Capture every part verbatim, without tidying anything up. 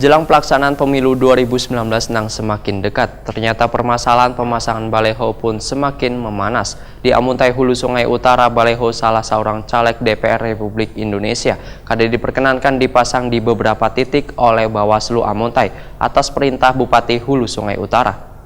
Jelang pelaksanaan pemilu dua ribu sembilan belas nang semakin dekat, ternyata permasalahan pemasangan baleho pun semakin memanas. Di Amuntai, Hulu Sungai Utara, baleho salah seorang caleg D P R Republik Indonesia kada diperkenankan dipasang di beberapa titik oleh Bawaslu Amuntai atas perintah Bupati Hulu Sungai Utara.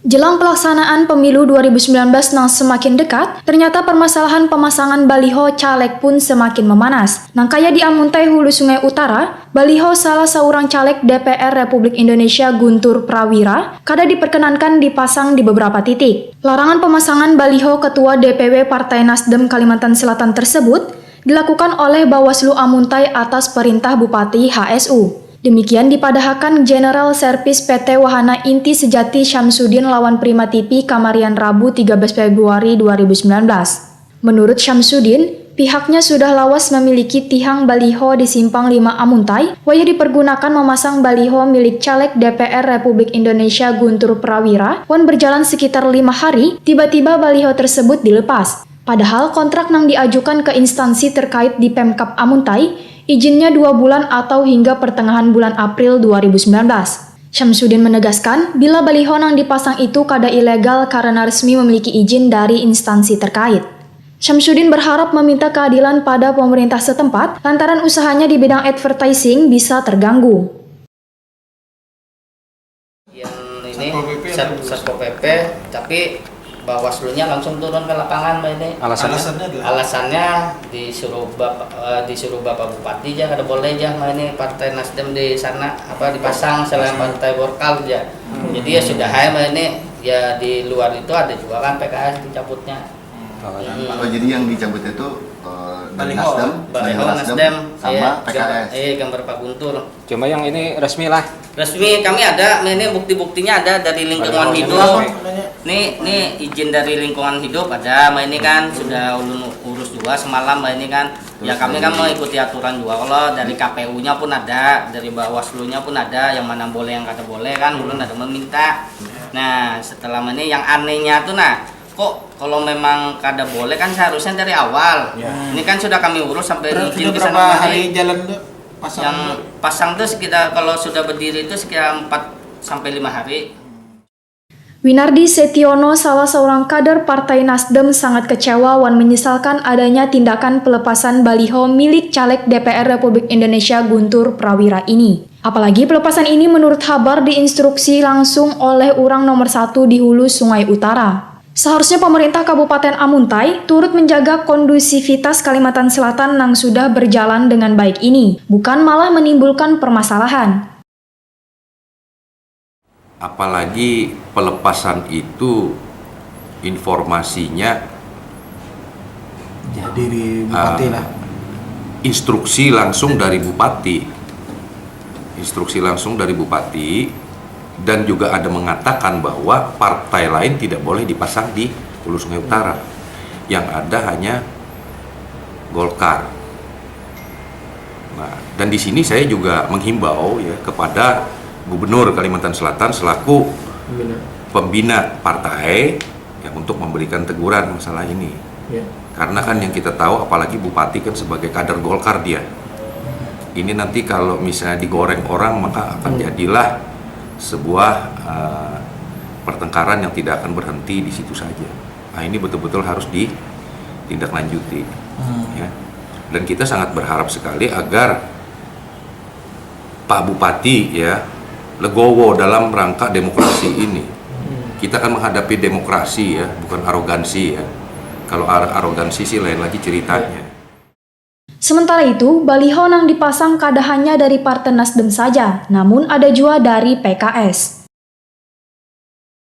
Jelang pelaksanaan pemilu dua ribu sembilan belas nang semakin dekat, ternyata permasalahan pemasangan baliho caleg pun semakin memanas. Nang kaya di Amuntai, Hulu Sungai Utara, baliho salah seorang caleg D P R Republik Indonesia, Guntur Prawira, kada diperkenankan dipasang di beberapa titik. Larangan pemasangan baliho Ketua D P W Partai Nasdem Kalimantan Selatan tersebut dilakukan oleh Bawaslu Amuntai atas perintah Bupati H S U. Demikian dipadahakan General Service P T Wahana Inti Sejati Syamsuddin lawan Prima T V kamarian Rabu tiga belas Februari dua ribu sembilan belas. Menurut Syamsuddin, pihaknya sudah lawas memiliki tihang baliho di Simpang lima Amuntai, wayah dipergunakan memasang baliho milik caleg D P R Republik Indonesia Guntur Prawira, wan berjalan sekitar lima hari, tiba-tiba baliho tersebut dilepas. Padahal kontrak nang diajukan ke instansi terkait di Pemkab Amuntai, izinnya dua bulan atau hingga pertengahan bulan April dua ribu sembilan belas. Syamsuddin menegaskan, bila baliho nang dipasang itu kada ilegal karena resmi memiliki izin dari instansi terkait. Syamsuddin berharap meminta keadilan pada pemerintah setempat lantaran usahanya di bidang advertising bisa terganggu. Yang ini Satpol P P, Sat- Satpol P P, tapi Bawaslunya langsung turun ke lapangan, Mbak, ini. Alasannya? Alasannya adalah? Alasannya disuruh Bapak, eh, disuruh Bapak Bupati aja, kada boleh aja, Mbak, ini, Partai Nasdem di sana, apa, dipasang selain Partai Golkar aja. Jadi ya sudah aja, Mbak, ini, ya di luar itu ada juga kan P K S dicabutnya. Oh, jadi yang dicabut itu eh, dari Nasdem, Baliho Nasdem, sama P K S. Iya, gambar Pak Guntur. Cuma yang ini resmi lah. Resmi, kami ada, ini bukti-buktinya ada dari lingkungan hidup. Nih, nih izin dari lingkungan hidup ada, Mbak, ini kan sudah ulun urus juga semalam, Mbak, ini kan. Ya kami kan mengikuti aturan juga, kalau dari K P U-nya pun ada, dari Bawaslu-nya pun ada, yang mana boleh yang kada boleh kan, ulun ada meminta. Nah, setelah ini yang anehnya tuh, nah, kok kalau memang kada boleh kan seharusnya dari awal. Ini kan sudah kami urus sampai izin ke sana kemari. Jalan tuh pasang Yang pasang tuh sekitar, kalau sudah berdiri itu sekitar empat sampai lima hari. Winardi Setiono, salah seorang kader Partai Nasdem, sangat kecewa wan menyesalkan adanya tindakan pelepasan baliho milik caleg D P R Republik Indonesia Guntur Prawira ini. Apalagi pelepasan ini menurut habar diinstruksi langsung oleh urang nomor satu di Hulu Sungai Utara. Seharusnya pemerintah Kabupaten Amuntai turut menjaga kondusivitas Kalimantan Selatan nang sudah berjalan dengan baik ini, bukan malah menimbulkan permasalahan. Apalagi pelepasan itu informasinya ya, dari bupati uh, lah. Instruksi langsung dari bupati. Instruksi langsung dari bupati dan juga ada mengatakan bahwa partai lain tidak boleh dipasang di Hulu Sungai Utara. Yang ada hanya Golkar. Nah, dan di sini saya juga menghimbau ya kepada Gubernur Kalimantan Selatan selaku pembina, pembina partai ya untuk memberikan teguran masalah ini. Ya. Karena kan yang kita tahu apalagi bupati kan sebagai kader Golkar dia. Ini nanti kalau misalnya digoreng orang maka akan hmm. jadilah sebuah uh, pertengkaran yang tidak akan berhenti di situ saja. Nah, ini betul-betul harus ditindaklanjuti. Hmm. Ya. Dan kita sangat berharap sekali agar Pak Bupati ya legowo dalam rangka demokrasi ini. Kita akan menghadapi demokrasi ya, bukan arogansi ya. Kalau arogansi sih lain lagi ceritanya. Sementara itu, baliho nang dipasang kada hanya dari Partai Nasdem saja, namun ada juga dari P K S.